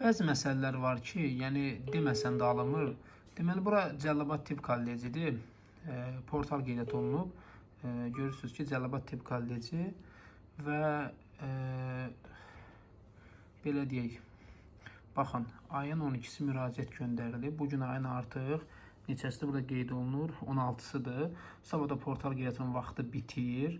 Bəzi məsələlər var ki, yəni deməsən də alınmır. Deməli, bura Cəlilabad Tibb Kollecidir. Portal qeyd olunub. Görürsünüz ki, Cəlilabad Tibb Kolleci və belə deyək. Baxın, ayın 12-si müraciət göndərilib. Bu gün ayın artıq neçəsidir burada qeyd olunur? 16-sıdır. Sabah da portal qeydiyyatının vaxtı bitir.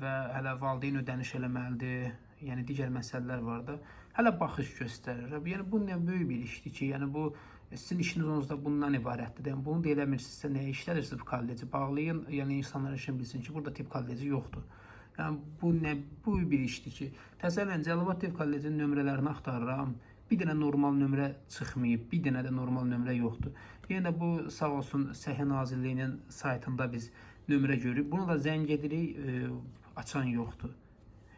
Və hələ valideyn ödəniş eləməlidir. Yəni digər məsələlər var da. Hələ baxış göstərir. Yəni bu nə böyük bir işdir ki, yəni bu sizin işiniz onsuz da bundan ibarətdir. Yəni bunu da eləmirsinizsə nəyə işlədirsiniz bu kolleci? Bağlayın, yəni insanlar işin bilsin ki, burada tibb kolleci yoxdur. Yəni bu nə böyük bir işdir ki, təsəvvür edin, Cəlilabad Tibb Kollecinin nömrələrini axtarıram. Bir dənə normal nömrə çıxmayıb, bir dənə də normal nömrə yoxdur. Yenə də bu sağ olsun Səhiyyə Nazirliyinin saytında biz nömrə görürük. Bunu da zəng edirik, açan yoxdur.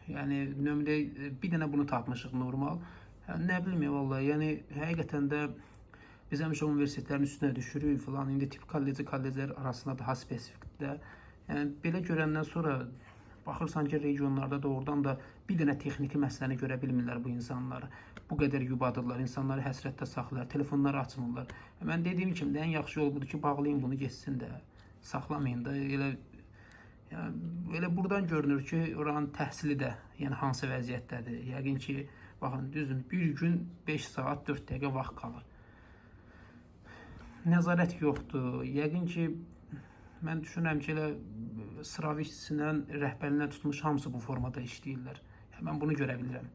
Yəni nömrə bir dənə bunu tapmışıq normal. Yəni, nə bilim ya vallahi, yəni həqiqətən də biz həmişə universitetlərin üstünə düşürük filan. İndi tibb kolleci kolleclər arasında daha spesifikdir də. Yəni belə görəndən sonra baxırsan ki, regionlarda doğrudan da bir dənə texniki məsələni görə bilmirlər bu insanlar. Bu qədər yubadırlar, insanları həsrətdə saxlayırlar, telefonları açmırlar. Mən dediyim kimi də ən yaxşı yol budur ki, bağlayın bunu getsin də. Saxlamayın da elə, yəni elə buradan görünür ki, oranın təhsili də yəni hansı vəziyyətdədir. Yəqin ki, baxın, düzdür, bir gün 5 saat 4 dəqiqə vaxt qalır. Nəzarət yoxdur. Yəqin ki, mən düşünürəm ki, elə sıravi işçisindən rəhbərinə tutmuş hamısı bu formada işləyirlər. Yəni, mən bunu görə bilirəm.